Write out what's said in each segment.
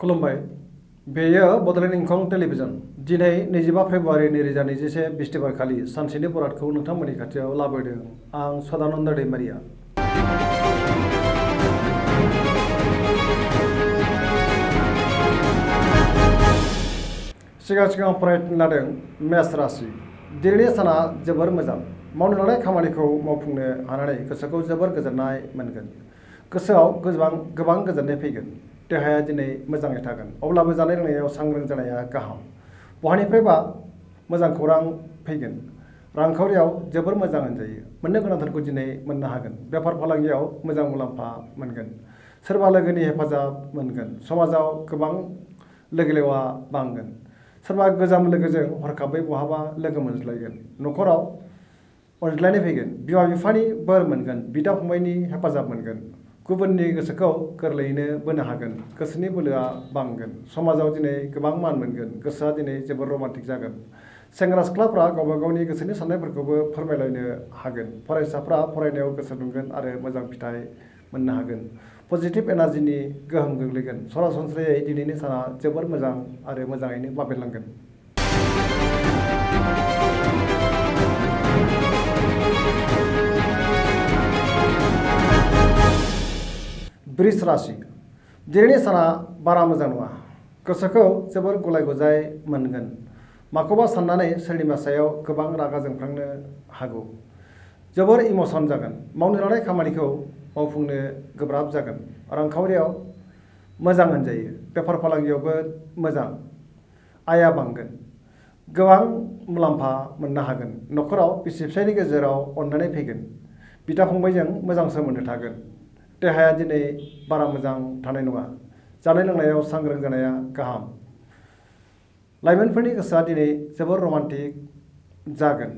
खुलुमबाय। बेयो बड'लेण्ड इंखं टेलिभिजन। दिनै 25 फेब्रुवारि 2021 बिस्तिबारखालि सानसेनि बरादखौ नोंथांमोननि खाथियाव लाबोदों आं सदानन्द दैमारिया। सिगां फरायनो लादों मेष राशि। दिनैनि साना जोबोर मोजां। मावनो लानाय खामानिखौ मावफुंनो हानानै गोसोखौ जोबोर गोजोननाय मोनगोन। गोसोआव गोबां गोजोननाय फैगोन। देहाया दिनै मोजाङै थागोन। अब्लाबो जानाय लोंनायाव सांग्रां जानाया गाहाम। बहानिफ्रायबा मोजां खौरां फैगोन। रांखावरियाव जोबोर मोजां होनजायो। मोननो गोनांथारखौ दिनै मोननो हागोन। बेफार फालांगियाव मोजां मुलाम्फा मोनगोन। सोरबा लोगोनि हेफाजाब मोनगोन। समाजाव गोबां लोगो लेवा बांगोन। सोरबा गोजाम लोगोजों हरखाबै बहाबा लोगो मोनज्लायगोन। न'खराव अनज्लायनाय फैगोन। बिमा बिफानि बोर मोनगोन। बिदा फंबायनि हेफाजाब मोनगोन। गुबुननि गोसोखौ गोरलैयैनो बोनो हागोन। गोसोनि बोलोआ बांगोन। समाजाव दिनै गोबां मान मोनगोन। गोसोआ दिनै जोबोर रमान्टिक जागोन। सेंग्रा सिख्लाफ्रा गावबा गावनि गोसोनि साननायफोरखौबो फोरमायलायनो हागोन। फरायसाफ्रा फरायनायाव गोसो दुंगोन आरो मोजां फिथाइ मोननो हागोन। पजिटिभ एनार्जिनि गोहोम गोग्लैगोन। सरासनस्रायै दिनैनि साना जोबोर मोजां आरो मोजाङैनो बाबेनलांगोन। वृष राशि। दिनैनि साना बारा मोजां नङा। गोसोखौ जोबोर गुलाय गुजाय मोनगोन। माखौबा साननानै सोरनिबा सायाव गोबां रागा जोंफ्लांनो हागौ। जोबोर इमसन जागोन। मावनो लानाय खामानिखौ मावफुंनो गोब्राब जागोन। रांखावरियाव मोजां होनजायो। बेफार फालांगियावबो मोजां। आयआ बांगोन। गोबां मुलाम्फा मोननो हागोन। न'खराव बिसि फिसायनि गेजेराव अनलायनाय फैगोन। बिदा फंबायजों मोजां सोमोन्दो थागोन। देहाया दिनै बारा मोजां थानाय नङा। जानाय लोंनायाव सांग्रां जानाया गाहाम। लाइमोनफोरनि गोसोआ दिनै जोबोर रमान्टिक जागोन।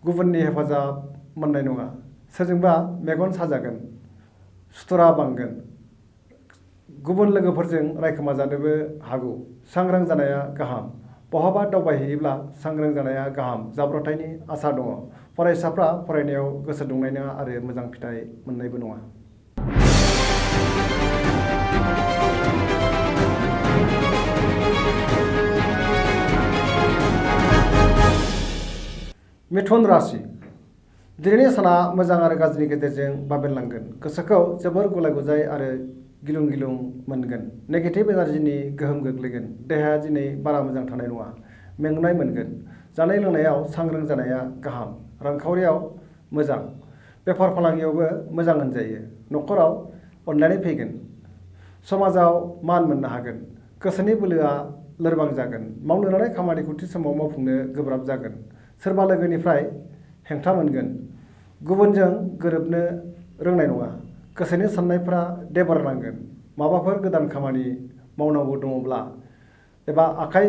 गुबुननि हेफाजाब मोननाय नङा। सोरजोंबा मेगन साजागोन। सुथुरा बांगोन। गुबुन लोगोफोरजों रायखोमा जानोबो हागौ। सांग्रां जानाया गाहाम। बहाबा दावबायहैयोब्ला सांग्रां जानाया गाहाम। जाब्रबथायनि आसा दङ। फरायसाफ्रा फरायनायाव गोसो दुंनाय नङा आरो मोजां फिथाइ मोननायबो नङा। मिथुन राशि। दिनैनि साना मोजां आरो गाज्रिनि गेजेरजों बाबेनलांगोन। गोसोखौ जोबोर गुलाय गुजाय आरो गिलुं गिलुं मोनगोन। नेगेटिभ एनार्जिनि गोहोम गोग्लैगोन। देहाया दिनै बारा मोजां थानाय नङा। मेंनाय मोनगोन। जानाय लोंनायाव सांग्रां जानाया गाहाम। रांखावरियाव मोजां। बेफार फालांगियावबो मोजां होनजायो। न'खराव अनलायनाय फैगोन। समाजाव मान मोननो हागोन। गोसोनि बोलोआ लोरबां जागोन। मावनो लानाय खामानिखौ थि समाव मावफुंनो गोब्राब जागोन। सोरबा लोगोनिफ्राय हेंथा मोनगोन। गुबुनजों गोरोबनो रोंनाय नङा। गोसोनि साननायफ्रा देबारनांगोन। माबाफोर गोदान खामानि मावनांगौ दङब्ला एबा आखाइ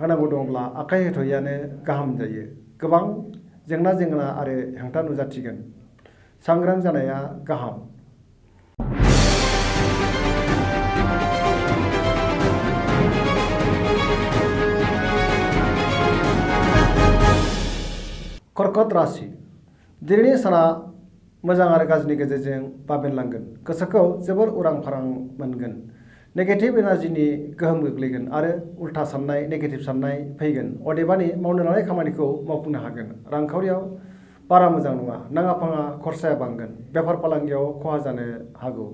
होनांगौ दङब्ला आखाइ होथ'यैआनो गाहाम जायो। गोबां जेंना आरो हेंथा नुजाथिगोन। सांग्रां जानाया गाहाम। कर्कट राशि। दिनैनि साना मोजां आरो गाज्रिनि गेजेरजों बाबेनलांगोन। गोसोखौ जोबोर उरां फारां मोनगोन। नेगेटिभ एनार्जिनि गोहोम गोग्लैगोन आरो उल्था साननाय नेगेटिभ साननाय फैगोन। अदेबानि मावनो लानाय खामानिखौ मावफुंनो हागोन। रांखावरियाव बारा मोजां नङा। नाङा फाङा खरसाया बांगोन। बेफार फालांगियाव खहा जानो हागौ।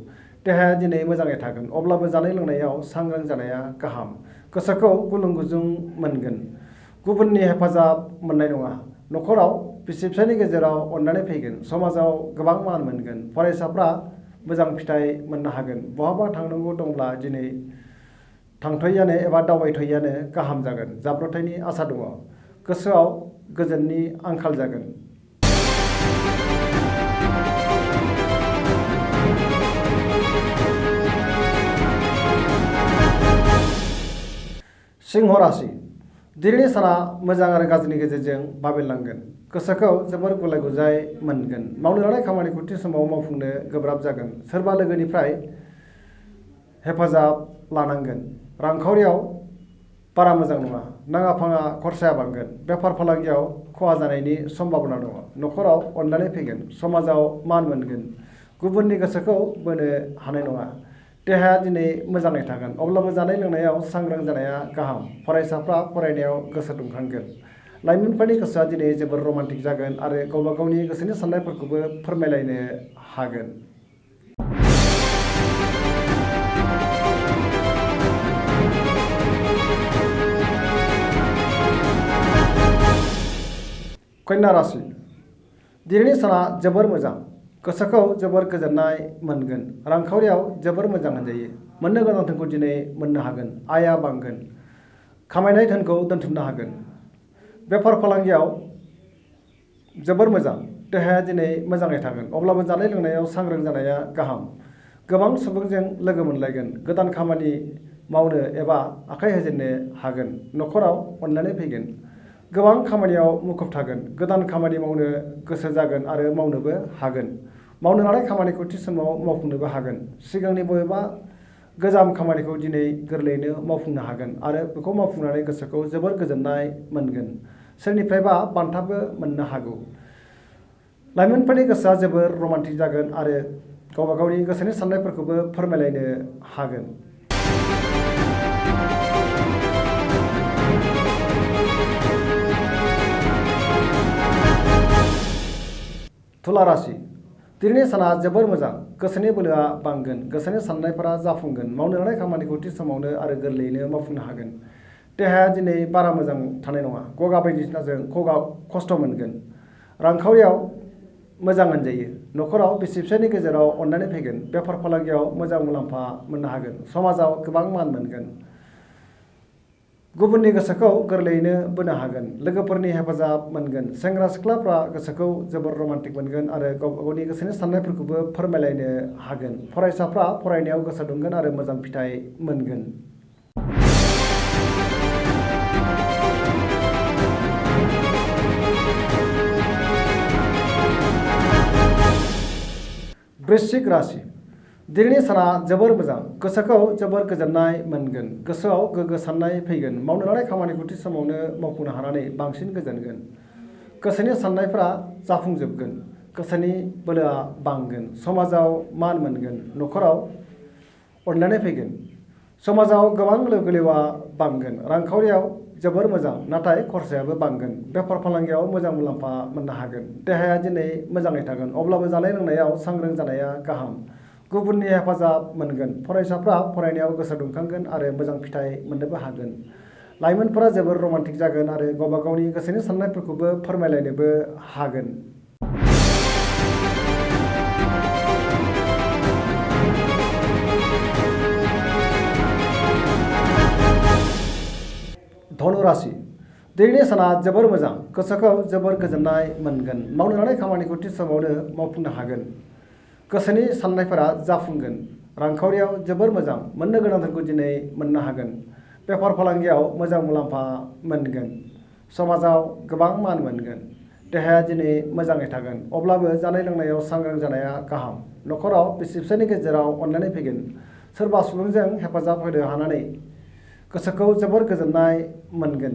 देहाया दिनै मोजाङै थागोन। अब्लाबो जानाय लोंनायाव सांग्रां जानाया गाहाम। गोसोखौ गुलुं गुजुं मोनगोन। गुबुननि हेफाजाब मोननाय नङा। न'खराव बिसि फिसायनि गेजेराव अनलायनाय फैगोन। समाजाव गोबां मान मोनगोन। फरायसाफ्रा मोजां फिथाइ मोननो हागोन। बहाबा थांनांगौ दंब्ला दिनै थांथ'यैआनो एबा दावबायथ'यैआनो गाहाम जागोन। जाब्रबथायनि आसा दङ। गोसोआव गोजोननि आंखाल जागोन। सिंह राशि। दिनैनि साना मोजां आरो गाज्रिनि गेजेरजों बाबेनलांगोन। गोसोखौ जोबोर गुलाय गुजाय मोनगोन। मावनो लानाय खामानिखौ थि समाव मावफुंनो गोब्राब जागोन। सोरबा लोगोनिफ्राय हेफाजाब लानांगोन। रांखावरियाव बारा मोजां नङा। नाङा फाङा खरसाया बांगोन। बेफार फालांगियाव खहा जानायनि सम्भाबना दङ। न'खराव अनलायनाय फैगोन। समाजाव मान मोनगोन। गुबुननि गोसोखौ बोनो हानाय नङा। देहाया दिनै मोजाङै थागोन अब्लाबो जानाय लोंनायाव सांग्रां जानाया गाहाम फरायसाफ्रा फरायनायाव गोसो दुंखांगोन लाइमोनफोरनि गोसोआ दिनै जोबोर रमान्टिक जागोन आरो गावबा गावनि गोसोनि साननायफोरखौबो फोरमायलायनो हागोन। कन्या राशि दिनैनि साना जोबोर मोजां गोसोखौ जोबोर गोजोननाय मोनगोन रांखावरियाव जोबोर मोजां होनजायो मोननो गोनां धोनखौ दिनै मोननो हागोन आयआ बांगोन खामायनाय धोनखौ दोनथुमनो हागोन बेफार फालांगियाव जोबोर मोजां देहाया दिनै मोजाङै थागोन अब्लाबो जानाय लोंनायाव सांग्रां जानाया गाहाम गोबां सुबुंजों लोगो मोनलायगोन गोदान खामानि मावनो एबा आखाइ होजेननो हागोन न'खराव अनलायनाय फैगोन गोबां खामानियाव मुखुब थागोन गोदान खामानि मावनो गोसो जागोन आरो मावनोबो हागोन मावनो लानाय खामानिखौ थि समाव मावफुंनोबो हागोन सिगांनि बबेबा गोजाम खामानिखौ दिनै गोरलैयैनो मावफुंनो हागोन आरो बेखौ मावफुंनानै गोसोखौ जोबोर गोजोननाय मोनगोन सोरनिफ्रायबा बान्थाबो मोननो हागौ लाइमोनफोरनि गोसोआ जोबोर रमान्टिक जागोन आरो गावबा गावनि गोसोनि साननायफोरखौबो फोरमायलायनो हागोन। तुला राशि दिनैनि साना जोबोर मोजां गोसोनि बोलोआ बांगोन गोसोनि साननायफोरा जाफुंगोन मावनो लानाय खामानिखौ थि समावनो आरो गोरलैयैनो मावफुंनो हागोन देहाया दिनै बारा मोजां थानाय नङा गगा बायदिसिनाजों खस्थ' मोनगोन रांखावरियाव मोजां होनजायो न'खराव बिसि फिसायनि गेजेराव अननानै फैगोन बेफार फालांगियाव मोजां मुलाम्फा मोननो हागोन समाजाव गोबां मान मोनगोन गुबुननि गोसोखौ गोरलैयैनो बोनो हागोन लोगोफोरनि हेफाजाब मोनगोन सेंग्रा सिख्लाफ्रा गोसोखौ जोबोर रमान्टिक मोनगोन आरो गावबा गावनि गोसोनि साननायफोरखौबो फोरमायलायनो हागोन फरायसाफ्रा फरायनायाव गोसो दुंगोन आरो मोजां फिथाइ मोनगोन। वृश्चिक राशि दिनैनि साना जोबोर मोजां गोसोखौ जोबोर गोजोननाय मोनगोन गोसोआव गोग्गो साननाय फैगोन मावनो लानाय खामानिखौ थि समावनो मावफुंनो हानानै बांसिन गोजोनगोन गोसोनि साननायफोरा जाफुंजोबगोन गोसोनि बोलोआ बांगोन समाजाव मान मोनगोन न'खराव अनलायनाय फैगोन समाजाव गोबां लोगो लेवा बांगोन रांखावरियाव जोबोर मोजां नाथाय खरसायाबो बांगोन बेफार फालांगियाव मोजां मुलाम्फा मोननो हागोन देहाया दिनै मोजाङै थागोन अब्लाबो जानाय लोंनायाव सांग्रां जानाया गाहाम गुबुननि हेफाजाब मोनगोन फरायसाफ्रा फरायनायाव गोसो दुंखांगोन आरो मोजां फिथाइ मोननोबो हागोन लाइमोनफोरा जोबोर रमान्टिक जागोन आरो गावबा गावनि गोसोनि साननायफोरखौबो फोरमायलायनोबो हागोन। धनु राशि दिनैनि साना जोबोर मोजां गोसोखौ जोबोर गोजोननाय मोनगोन मावनो लानाय खामानिखौ थि समावनो मावफुंनो हागोन गोसोनि साननायफोरा जाफुंगोन रांखावरियाव जोबोर मोजां मोननो गोनांफोरखौ दिनै मोननो हागोन बेफार फालांगियाव मोजां मुलाम्फा मोनगोन समाजाव गोबां मान मोनगोन देहाया दिनै मोजाङै थागोन अब्लाबो जानाय लोंनायाव सांग्रां जानाया गाहाम न'खराव बिसि फिसायनि गेजेराव अनलायनाय फैगोन सोरबा सुबुंजों हेफाजाब होनो हानानै गोसोखौ जोबोर गोजोननाय मोनगोन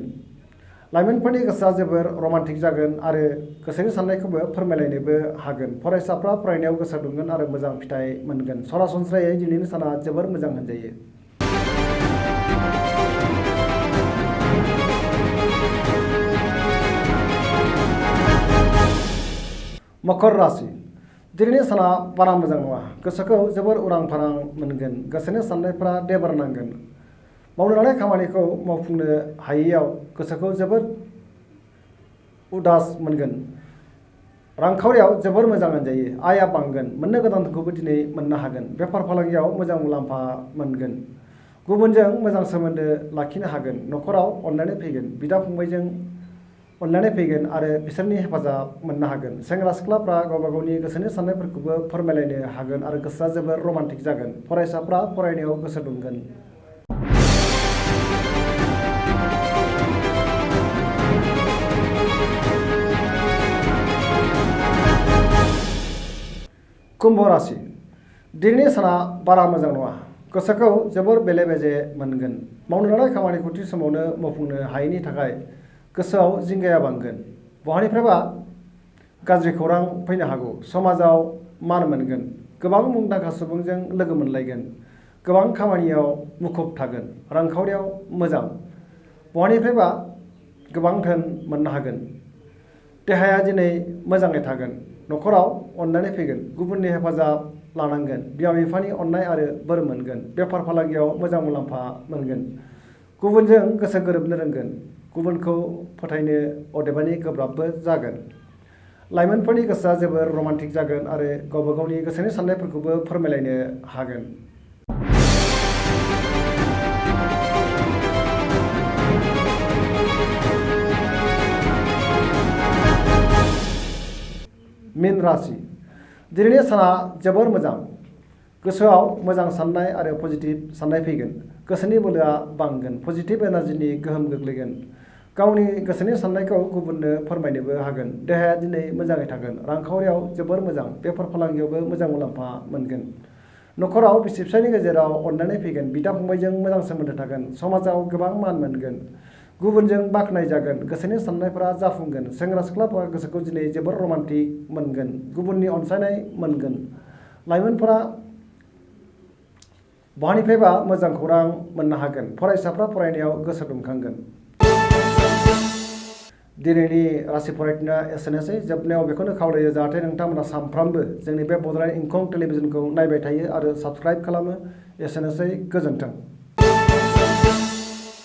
लाइमोनफोरनि गोसोआ जोबोर रमान्टिक जागोन आरो गोसोनि साननायखौबो फोरमायलायनोबो हागोन फरायसाफ्रा फरायनायाव गोसो दुंगोन आरो मोजां फिथाइ मोनगोन सरासनस्रायै दिनैनि साना जोबोर मोजां होनजायो। मकर राशि दिनैनि साना बारा मोजां नङा गोसोखौ जोबोर उरां फारां मोनगोन गोसोनि साननायफ्रा देबार नांगोन मावनो लानाय खामानिखौ मावफुंनो हायैयाव गोसोखौ जोबोर उदास मोनगोन रांखावरियाव जोबोर मोजां होनजायो आयआ बांगोन मोननो गोनांखौबो दिनै मोननो हागोन बेफार फालांगियाव मोजां मुलाम्फा मोनगोन गुबुनजों मोजां सोमोन्दो लाखिनो हागोन न'खराव अनलायनाय फैगोन बिदा फंबायजों अनलायनाय फैगोन आरो बिसोरनि हेफाजाब मोननो हागोन सेंग्रा सिख्लाफ्रा गावबा गावनि गोसोनि साननायफोरखौबो फोरमायलायनो हागोन आरो गोसोआ जोबोर रमान्टिक जागोन फरायसाफ्रा फरायनायाव गोसो दुंगोन। कुम्भ राशि दिनैनि साना बारा मोजां नङा गोसोखौ जोबोर बेले बेजे मोनगोन मावनो लानाय खामानिखौ थि समावनो मावफुंनो हायैनि थाखाय गोसोआव जिंगाया बांगोन बहानिफ्रायबा गाज्रि खौरां फैनो हागौ समाजाव मान मोनगोन गोबां मुंदांखा सुबुंजों लोगो मोनलायगोन गोबां खामानियाव मुखुब थागोन। रांखावरियाव मोजां, बहानिफ्रायबा गोबां धोन मोननो हागोन। देहाया दिनै मोजाङै थागोन। न'खराव अननानै फैगोन। गुबुननि हेफाजाब लानांगोन। बिमा बिफानि अननाय आरो बोर मोनगोन। बेफार फालांगियाव मोजां मुलाम्फा मोनगोन। गुबुनजों गोसो गोरोबनो रोंगोन। गुबुनखौ फोथायनो अदेबानि गोब्राबबो जागोन। लाइमोनफोरनि गोसोआ जोबोर रमान्टिक जागोन आरो गावबा गावनि गोसोनि साननायफोरखौबो फोरमायलायनो हागोन। मीन राशि दिनैनि साना जोबोर मोजां। गोसोआव मोजां साननाय आरो पजिटिभ साननाय फैगोन। गोसोनि बोलोआ बांगोन। पजिटिभ एनार्जिनि गोहोम गोग्लैगोन। गावनि गोसोनि साननायखौ गुबुननो फोरमायनोबो हागोन। देहाया दिनै मोजाङै थागोन। रांखावरियाव जोबोर मोजां। बेफार फालांगियावबो मोजां मुलाम्फा मोनगोन। न'खराव बिसि फिसायनि गेजेराव अननानै फैगोन। बिदा फंबायजों मोजां सोमोन्दो थागोन। समाजाव गोबां मान मोनगोन। गुबुनजों बाख्नाय जागोन। गोसोनि साननायफोरा जाफुंगोन। सेंग्रा सिख्लाफोरा गोसोखौ दिनै जोबोर रमान्टिक मोनगोन। गुबुननि अनसायनाय मोनगोन। लाइमोनफोरा बहानिफ्रायबा मोजां खौरां मोननो हागोन। फरायसाफ्रा फरायनायाव गोसो दुंखांगोन। दिनैनि राशि फरायथिना एसेनोसै। जोबनायाव बेखौनो खावलायो जाहाथे नोंथांमोना सानफ्रामबो जोंनि बे बड'लेण्ड इंखं टेलिभिजनखौ नायबाय थायो आरो साबस्क्राइब खालामो। एसेनोसै, गोजोन्थों।